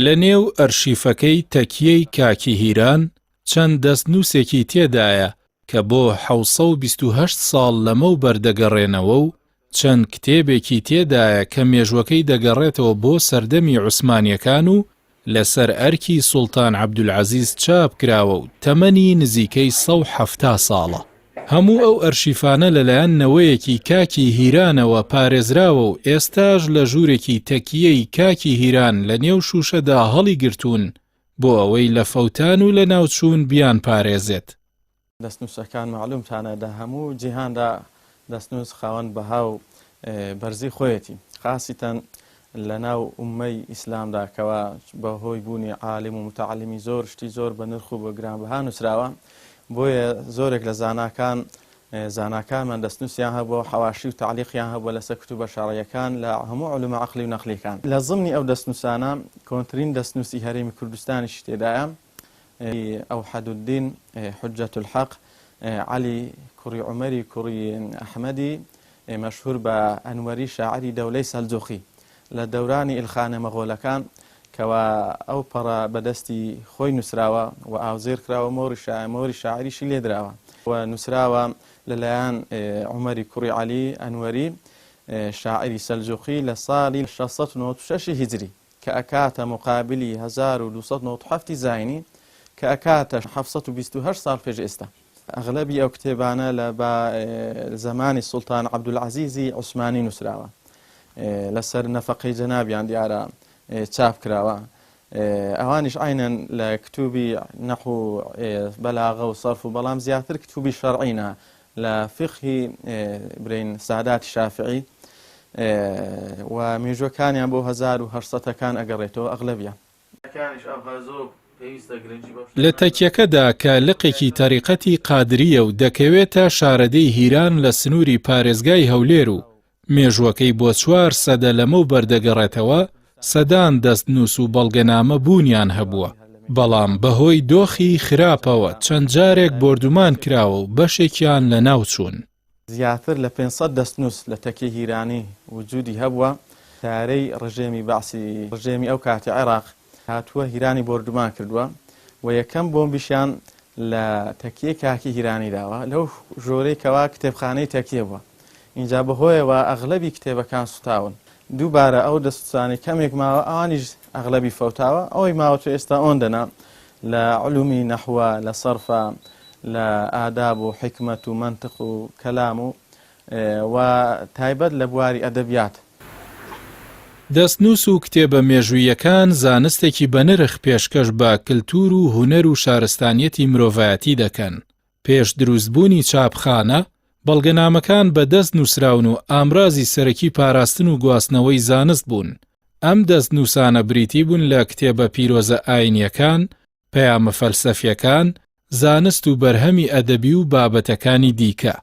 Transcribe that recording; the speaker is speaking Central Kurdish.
لە نێو ئەرشیفەکەی تەکیەی کاکی هیران چەند دەستنووسێکی تێدایە کە بۆ 728 ساڵ لەمەوبەر دەگەڕێنەوە و چەند کتێبێکی تێدایە کە مێژوەکەی دەگەڕێتەوە بۆ سەردەمی عوسمانیەکان و لەسەر ئەرکی سوڵتان عەبدولعەزیز چاپ کراوە و تەمەنی نزیکەی 170 ساڵە. هەموو ئەو ئەرشیفانە لەلایەن نەوەیەکی کاکی هیرانەوە پارێزراوە و ئێستاش لە ژوورێکی تەکیەی کاکی هیران لە نێو شووشەدا هەڵیگرتوون بۆ ئەوەی لە فەوتان و لەناوچوون بیانپارێزێت. دەستنووسەکان مەعلومتانە لە هەموو جیهاندا دەستنووس خاوەن بەها و بەرزی خۆیەتی خاسیتەن لە ناو ئوممەی ئیسلامدا کەوا بە هۆی بوونی عالم و متعلمی زۆر شتی زۆر بە نرخ و بە گرانبەها نووسراوە بۆیە زۆرێک لە زاناکان زاناکانمان دەستنووسیان هەبووە و حەواشی و تەعلیقیان هەبووە لەسەر کتوبە شەرعیەکان لە هەموو علومە عەقلی و نەقلیەکان لە زمنی ئەو دەستنووسانە کۆنترین دەستنووسی هەرێمی کوردستانیشی تێدایە ئەوحەدالدین حجە الحق عەلی کوڕی عومەری کوڕی ئەحمەدی مەشهور بە ئەنوەری شاعری دەولەی سەلجوقی لە دەورانی ئیلخانە مەغۆلەکان کەوا ئەو پەڕە بە دەستی خۆی نووسراوە و ئاوزێر کراوە مۆری مۆری شاعریشی لێدراوە و نووسراوە لەلایەن عومەری کوڕی عەلی ئەنوەری شاعری سەلجوقی لە ساڵی 696 هیجری کە ئەکاتە موقابلی 1297 ی زاینی کە ئەکاتە 728 ساڵ پێش ئێستا. ئەغلەبی ئەو کتێبانە لە بە زەمانی سوڵتان عەبدولعەزیزی عوسمانی نووسراوە. لەسەر نەفەقەی جەنابیان دیارە چاپ کراوە. ئەوانیش عەینەن لە کتوبی نەحو و بەلاغە و سەرف و بەڵام زیاتر کتوبی شەرعینە لە فیقهی برین ساداتی شافعی و مێژوەکانیان بۆ 1800 ەکان ئەگەڕێتەوە ئەغلەبیان. لە تەکیەکەدا کە لقێکی تەریقەتی قادرییە و دەکەوێتە شارەدێی هیران لە سنووری پارێزگای هەولێر و مێژووەکەی بۆ چوار سەدە لەمەوبەر دەگەڕێتەوە، سەدان دەستنووس و بەڵگەنامە بوونیان هەبووە، بەڵام بەهۆی دۆخی خراپەوە چەند جارێک بۆردومان کراوە و بەشێکیان لەناوچوون. زیاتر لە 500 دەستنووس لە تەکیەی هیرانی وجودی هەبووە، تارەی ڕژێمی بەعسی ڕژێمی ئەو کاتی عێراق هاتووە هیرانی بۆردومان کردووە و یەکەم بۆمبیشیان لە تەکیەی کاکی هیرانی داوە لەو ژۆرەی کەوا کتێبخانەی تەکیە بووە ئینجا بەهۆیەوە ئەغلەبی کتێبەکان سوتاون دووبارە ئەو دەستوسانەی کەمێک ماوە ئەوانیش ئەغلەبی فەوتاوە ئەوەی ماوە تۆ ئێستا ئۆندەنا لە علومی نەحوە لە سەرفە لە ئاداب و حیکمەت و مەنتق و کەلام و و تایبەت لە بواری ئەدەبیات. دەستنووس و کتێبە مێژووییەکان زانستێکی بەنرخ پێشکەش بە کلتوور و هونەر و شارستانیەتی مرۆڤایەتی دەکەن. پێش دروستبوونی چاپخانە، بەڵگەنامەکان بە دەست نووسراون و ئامرازی سەرەکی پاراستن و گواستنەوەی زانست بوون. ئەم دەستنووسانە بریتی بوون لە کتێبە پیرۆزە ئاینییەکان، پەیامە فەلسەفییەکان، زانست و بەرهەمی ئەدەبی و بابەتەکانی دیکە.